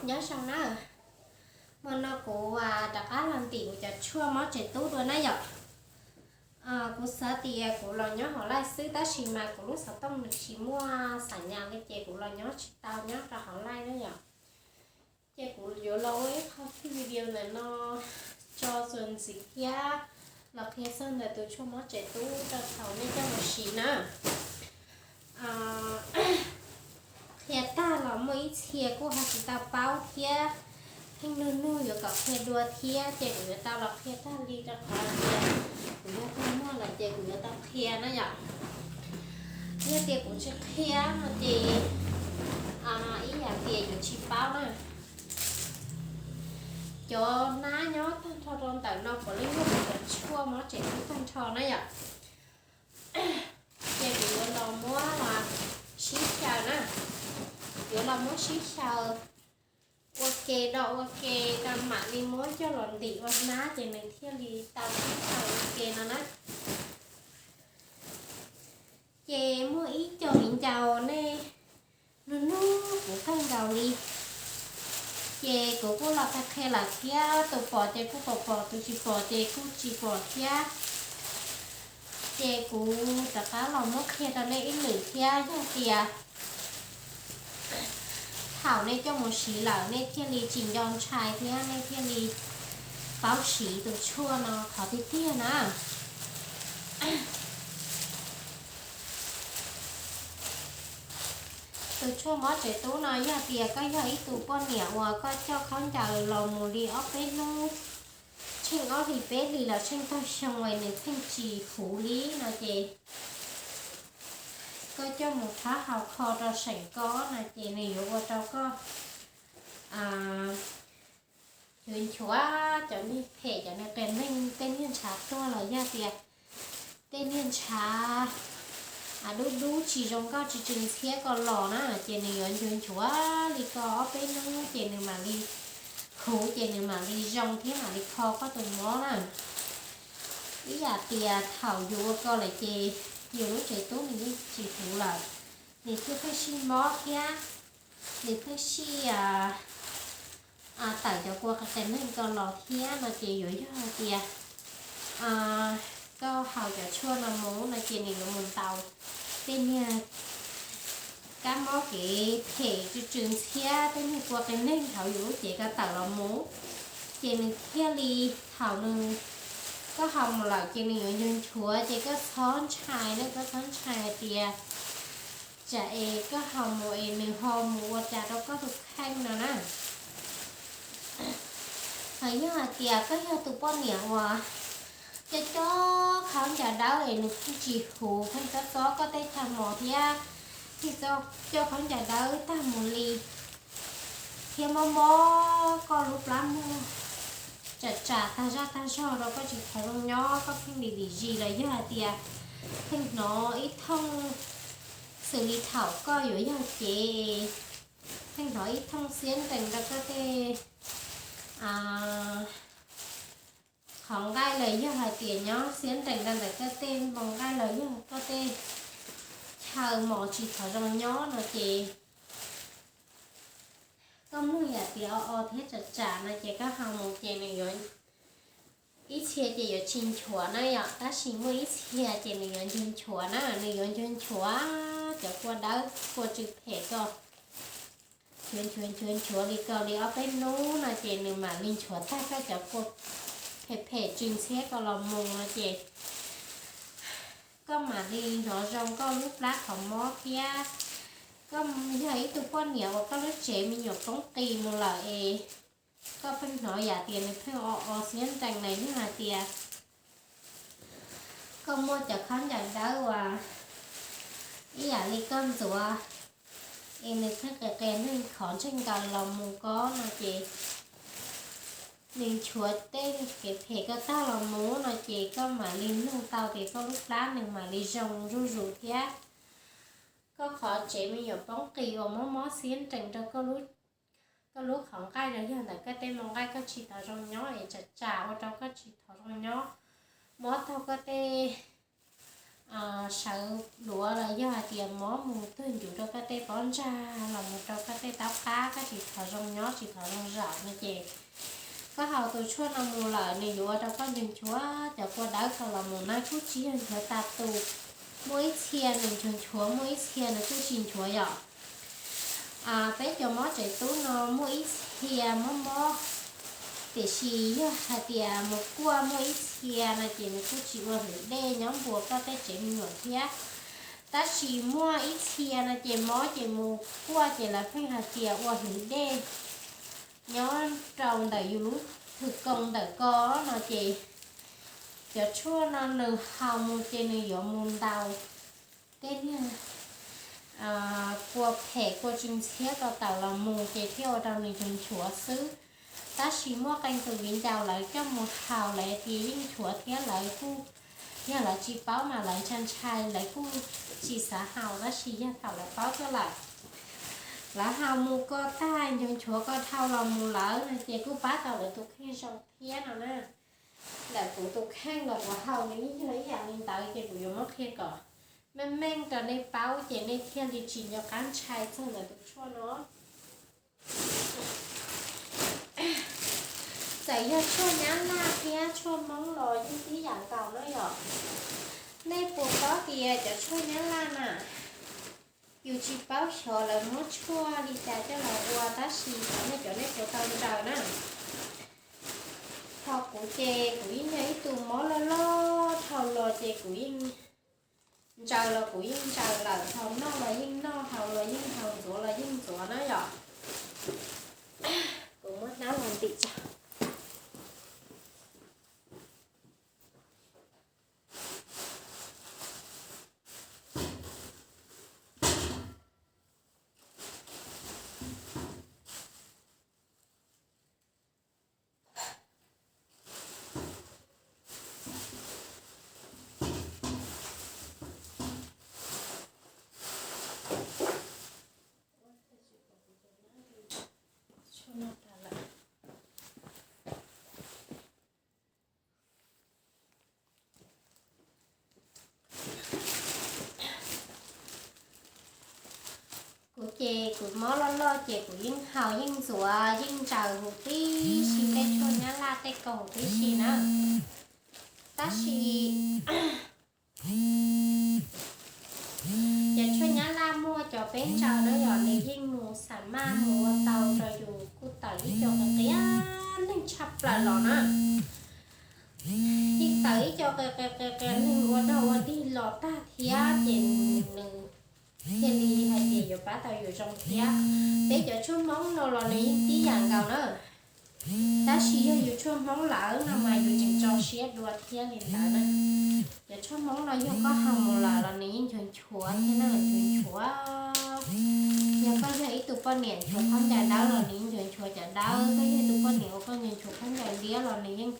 Nyob zoo na, hmo no kuv rov qab los ntim kuv cov tshuaj mob tsev tub dua na yom. Kuv xav tias kuv los nyob hauv laij xwb tab sis mas kuv lub xov tooj nws tsis muaj xam nyas li ces kuv los nyob tsis tau nyob rau hauv laij na yom. Ces kuv yuav los ua ib qho video ntawm no tso txuas ntxiv thiab los qhia txog ntawm tus tshuaj mob tsev tub rau thaum nej coj mus siv na. Qhia tag los muaj ib txhia kuj ho tsis tau paub thiab, pheej nug nug yuav kom qhia dua thiab ces kuv yuav tau los qhia tag li rau qhov tias kuv yog tug muag lawm ces kuv yuav tau qhia na yom. Yog tias kuv tsis qhia no ces ib yam tias yuav tsis paub na. Cov hnab nyob tag nrho rau ntawm no puav leej yog cov tshuaj mob tsev tub tag nrho na yom. Ces kuv yuav los muab sib xyaw na, yuav los muab sib xyaw ua ke, do ua ke, tau mam li muab coj los ntim ua hnab ces nws thiaj li tau sib xyaw ua ke no na. Ces muaj ib co viv ncaus nej nug nug kuv kawg nkaus li, ces kuv kuj los qhia qhia lawm thiab, tus pom ces kuj pom pom, tus tsis pom ces kuj tsis pom thiab. Ces kuv rov qab los muab qhia rau nej ib lwm thiab, yog tias thaum nej coj mus siv lawm nej thiaj li tsis nco ntshai thiab nej thiaj li paub siv tus tshuaj no qhov tiag tiag na. Tus tshuaj mob tsev tub no yog tias koj yog ib tug poj niam uas koj coj khaub ncaws los mus li ob peb hnub, tsheej ob hlis peb hlis los tsheej tag xyoo es nws pheej tsis huv li no ces koj coj mus rhaub haus kho rau seem ko no ces nws yuav ua rau koj nchuav nchuav cov niag phem, cov niag qias neeg, tej niag ntshav tuag los yog tias tej niag ntshav dub dub tsis zoo nkauj tsw tsw ntxhiab ko los na ces nws yuav nchuav nchuav li ko ob peb hnub ces nws mam li huv ces nws mam li zoo thiab mam li kho koj tus mob na. Ib yam tias thaum yus ua ko lawm ces yus lub tsev tub nws yeej tsis huv lawm, nws thiaj pheej sib mob thiab nws pheej sib tawm cov kua qias neeg ko los thiab no ces yuav yog hais tias koj haus cov tshuaj no mus no ces nws yuav mus ntaus tej niag kab mob kev phem tsw tsw ntxhiab tej niag kua qias neeg hauv yus lub cev ko tawm los mus, ces nws thiaj li thaum nws, koj haus mus lawm ces nws yuav nchuav nchuav ces koj txhob ntshai na, koj txhob ntshai hais tias tsam es koj haus mus es nws ho mus ua cas rau koj tus kheej no na. Hos yog hais tias koj yog tus poj niam uas coj coj khaub ncaws dawb es nws pheej tsis huv, pheej txob txob koj tej chaw mos thiab pheej coj khaub ncaws dawb tag mus li thiab mob mob koj lub plab muag tsam tsam tag zaj tag zog rau koj tsis tau zoo nyob, koj pheej dim dim zis los yog hais tias pheej hnov ib thooj xws li thaum koj yuav yog cev, pheej hnov ib thooj xiab nrees rau koj tej qhov nqaij los yog hais tias nyob xiab nrees rau ntawm koj tej npoo nqaij los yog koj tej chaw mos tsis tau zoo nyob no ces koj muaj yam tias o o thiab tsam tsam no ces koj haus mus ces nws yuav, ib txhia ces yuav tsis nchuav na yom, tab sis muaj ib txhia ces nws yuav nchuav nchuav na, nws yuav nchuav nchuav cov kua dawb kua tsw phem ko, nchuav nchuav nchuav nchuav li ko li ob peb hnub no ces nws mam li nchuav tag koj cov kua phem phem tsw ntxhiab ko los mus no ces koj mam li hnov zoo koj lub plab qhov mob thiab. Koj yog ib tug poj niam uas koj lub tsev me nyuam poob qis mus lawm es koj pheej hnov yam tias nws pheej o o xiab nrees na, yog hais tias koj muaj cov khaub ncaws dawb uas ib yam li koj ntxuav es nws pheej qias qias neeg khov ntsej nkaus los mus ko no ces nws nchuav tej kev phem ko tag los mus no ces koj mam li mloog tau tias koj lub plab nws mam li zoo zuj zus thiab. Koj qhov tsev me nyuam poob qis uas mob mob xiab nrees rau koj lub qhov nqaij los yog ntawm koj tej npoo nqaij koj tsis tau zoo nyob es tsam tsam ua rau koj tsis tau zoo nyob, mob taug koj tej sawv duav los yog hais tias mob mus tuag ncuv rau koj tej pob ntsag los mus rau koj tej taub qab, koj tsis thov zoo nyob tsis thov zoo zaum no ces koj haus tus tshuaj no mus lawm nws yuav ua rau koj nchuav nchuav cov kua dawb ko los mus na, kuj tsis yog nchuav tas tus. Muaj ib txhia nws nchuav nchuav, muaj ib txhia nws kuj tsis nchuav yom. Peb cov mob tsev tub no muaj ib txhia mob mob, tiam sis yog hais tias mus kuaj muaj ib txhia no ces nws kuj tsis ua hwv dej nyob npuas koj tej tsev me nyuam thiab. Tab sis muaj ib txhia no ces mob ces mus kuaj ces lawv pheej hais tias ua hwv dej nyob rau ntawm yus lub thwv koo ntawm ko no ces cov tshuaj no nws haus mus ces nws yuav mus ntaus tej niag kua phem kua tsw ntxhiab ko tawm los mus ces thiaj ua rau nws nchuav nchuav xwb. Tab sis muaj qee tus viv ncaus lawv coj mus haus lawv tias yeej nchuav thiab lawv kuj, yog lawv tsis paub mas lawv ntshai ntshai lawv kuj tsis xav haus, tab sis yog thaum lawv paub tuaj lawm, lawv haus mus ko tag nchuav nchuav ko dhau los mus lawm no ces kuj pab tau lawv tus kheej zoo thiab no na. Ntawm kuv tus kheej los kuv haus nws yeej yog ib yam li ntawd ces kuv yuav muab qhia kom meej meej rau nej paub ces nej thiaj li tsis nco qab ntshai txog ntawm tus tshuaj no. Txawm yog tshuaj nyab laj thiab tshuaj hmoob los yeej tib yam nkaus na yom. Nej puas paub tias cov tshuaj nyab laj na, yus tsis paub xyov lawv muab tshuaj li cas coj los ua tab sis nej cov nej puas tau ntsaws na. Ho kuv ces kuv yeej yog ib tug mob loj loj dhau los ces kuv yeej ntsaws los kuv yeej ntsaws lawm, haus noj los yeej noj, haus los yeej haus, ntxuav los yeej ntxuav na yom. Kuv muab hnab los ntim tso. Kuv ces kuv mob loj loj ces kuv yeej haus yeej ntxuav yeej ntsaws huv tib si tej tshuaj nyab laj tej ko huv tib si na. Tab sis cov tshuaj nyab laj muaj cov peb ntsaws na yom, nws yeej mus xam maj mus ua tau rau yus kuj tawm ib co qias qias neeg tshaj plaws los na. Yeej tawm ib co qias qias qias qias neeg ua dog ua dig los tag thiab ces nws thiaj li hais tias yuav pab tau yus zoo thiab. Peb cov tshuaj hmoob no los nws yeej tib yam nkaus na. Tab sis yog yus tshuaj hmoob lawm no mas yus tseem tso siab dua thiab li ntawd na. Cov tshuaj hmoob no yog koj haus mus lawm los nws yeej nchuav nchuav thiab na, nchuav nchuav. Yog koj yog ib tug poj niam nchuav khaub ncaws dawb los nws yeej nchuav nchuav cov dawb, koj yog ib tug poj niam uas koj nchuav nchuav khaub ncaws liab los nws yeej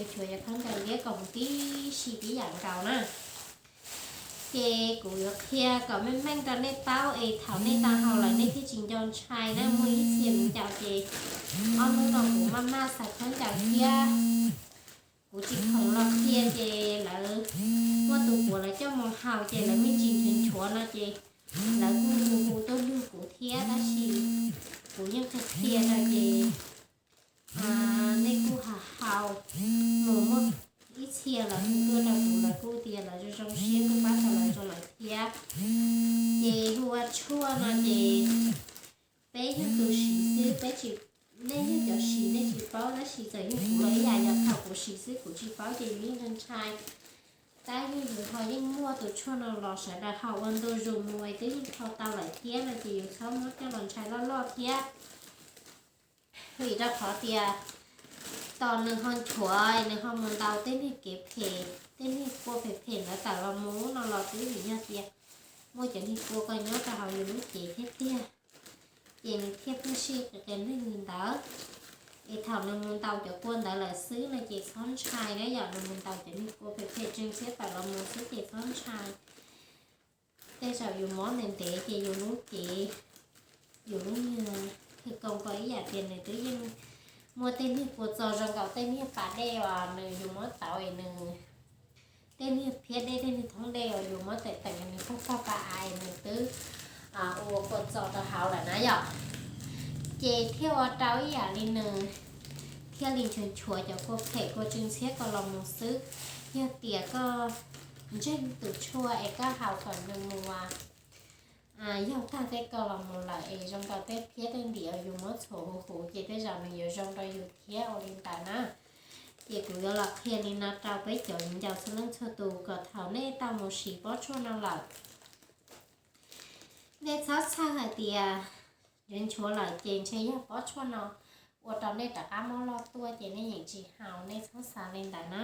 nchuav nchuav cov khaub ncaws liab kom huv tib si tib yam nkaus na. Ces kuv yuav qhia kom meej meej rau nej paub es thaum nej tau haus lawm nej thiaj tsis nco ntshai na. Muaj ib txhia viv ncaus ces ob hnub no kuv maj maj xaws khaub ncaws thiab kuv tsis khoom los qhia ces lawv muaj tus puav lawv coj mus haus ces lawv me ntsis nchuav nchuav no ces lawv kuj hu hu tuaj nug kuv thiab tab sis kuv yeej qhia qhia rau ces nej kuj ha haus mus muaj ib txhia lawv hu tuaj rau kuv lawv kuj tias lawv zoo zoo siab kuj pab tau lawv zoo lawm thiab. Ces hu ua tshuaj no ces peb yog tus siv xwb, peb tsis, nej yog cov siv nej tsis paub tab sis txawm yog kuv los ib yam, yog thaum kuv siv xwb kuv tsis paub ces yus yeej ntshai. Tab yog yus ho yeej muaj tus tshuaj no los sawv daws haus ua ntu zus mus es twb yeej haus tau lawm thiab no ces yus txhob muab coj los ntshai loj loj thiab. Vim rau qhov tias tos nws ho nchuav nws ho mus ntaus tej niag kev phem, tej niag kua phem phem ntawd tawm los mus no los twb vim yog tias muaj cov niag kua ko nyob rau hauv yus lub cev thiab tiag, ces nws thiaj pheej sij qias qias neeg li ntawd. Es thaum nws mus ntaus cov kua ntawd lawm xwb no ces txhob ntshai na yom, nws mus ntaus cov niag kua phem phem tseem tshiab tawm los mus xwb ces txhob ntshai. Tej zaum yus mob ntev ntev ces yus lub cev, yus lub niag thwj koos ko ib yam tias nws twb yeej muaj tej niag kua txo zoo nkaus tej niag pas dej uas nws yus muab tauv es nws tej niag phiab dej, tej niag thoob dej uas yus muab teem teem nws pog pog pa av nws twb ua kua txob rau hauv lawm na yom. Ces thiaj ua rau ib yam li nws thiaj li nchuav nchuav cov kua phem kua tsw ntxhiab ko los mus xwb. Yog tias koj ntseeg tus tshuaj es koj haus kom nws mus yaug tag tej ko los mus lawm es zoo nkaus tej phiab tej ntim uas yus muab txhuam huv huv ces tej zaum nws yuav zoo rau yus thiab ua li ntawd na. Ces kuv yuav los qhia li no rau peb cov viv ncaus txhua leej txhua tus kom thaum nej tau mus siv pob tshuaj no lawm, nej txhob xav hais tias nchuav nchuav lawm ces ntshe yog pob tshuaj no ua rau nej rov qab mob loj tuaj ces nej yeej tsis haus, nej txhob xav li ntawd na.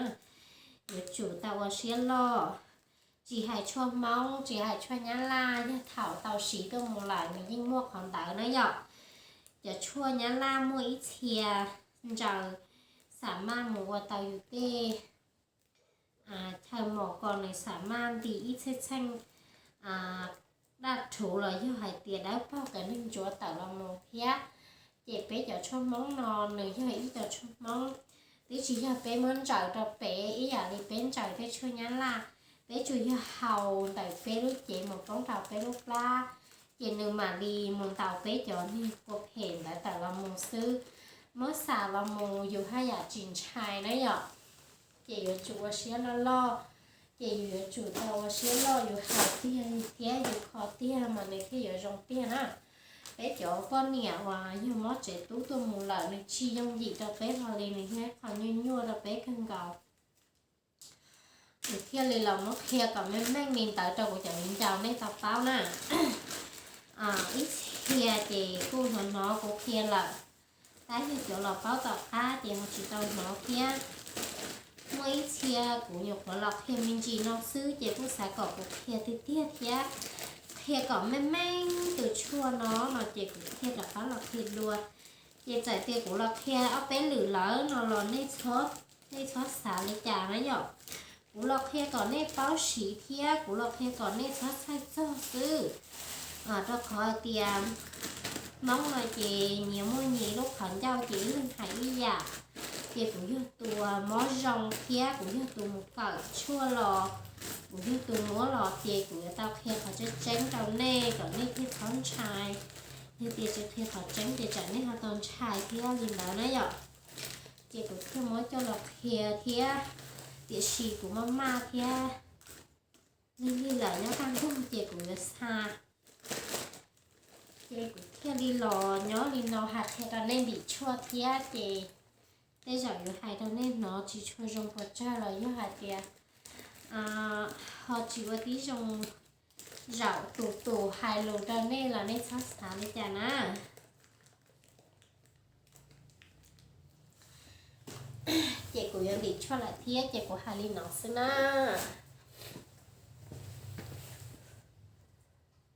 Yuav tsum tau ua siab loj, tsis hais tshuaj Hmoob tsis hais tshuaj Nyab Laj, yog thaum tau siv tuaj mus lawm nws yeej muaj qhov ntawd na yom. Cov tshuaj Nyab Laj muaj ib txhia ntsaws xa maj mus ua tau yus tej chaw mos ko nws xa maj nti ib txheej txheej daj rhuv los yog hais tias dawb paug kom neeg ntsuav tawm los mus thiab. Ces peb cov tshuaj Hmoob no nws yog ib co tshuaj Hmoob, twb tsis yog peb muab ntsaws rau pem ib yam li peb ntsaws tej tshuaj Nyab Laj. Peb tsuas yog haus ntawm peb lub cev mus poob rau peb lub plab, ces nws mam li mus ntaus peb cov niag kua phem ntawd tawm los mus xwb. Muab xa los mus yus haj yam tsis ntshai na yom. Ces yuav tsum ua siab loj loj, ces yus yuav tsum tau ua siab loj yus haus tiag thiab yus kho tiag mas nws thiaj yuav zoo tiag na. Peb cov poj niam uas yog mob tsev tub tuaj mus lawm nws tsis yooj yim rau peb hlo li, nws yog ib qho nyuaj nyuaj rau peb kawg nkaus. Kuv thiaj li los muab qhia kom meej meej li ntawd rau kuv cov viv ncaus nej tau paub na. Ib txhia ces kuj hnov hnov kuv qhia lawm, tab yog cov los paub tom qab ces ho tsis tau hnov thiab. Muaj ib txhia kuv nyuam qhuav los qhia me ntsis no xwb ces kuj xav kom kuv qhia tiag tiag thiab, qhia kom meej meej tus tshuaj no no ces kuv thiaj rov qab los qhia dua. Ces txawm tias kuv los qhia ob peb lwm lawm no los nej txhob xav li cas na yom. Kuv los qhia kom nej paub siv thiab kuv los qhia kom nej txhob txhawj txog xwb. Rau qhov hais tias Hmoob no ces nyias muaj nyias lub qhov ncauj ces ib leeg hais ib yam. Ces kuv yog tus mob zoo thiab kuv yog tus mus kawm tshuaj los, kuv yog tus muab los ces kuv yuav tau qhia qhov tseeb tseeb rau nej kom nej thiaj txhob ntshai. Yog tias tsis qhia qhov tseeb ces tsam nej ho tau ntshai thiab li ntawd na yom. Ces kuv thiaj muab coj los qhia thiab, tiam sis kuv maj maj thiab, lig lig lawm nyob kaj ntug ces kuv yuav xa. Ces kuv thiaj li los nyob li no hais qhia rau nej ntim tshuaj thiab ces tej zaum yuav hais rau nej hnov tsis tshua zoo pes tsawg los yog hais tias ho tsis ua tib zoo zaum tus tus hais lus rau nej los nej txhob xav li cas na. Ces kuv yuav ntim tshuaj lawm thiab ces kuv hais li no xwb na.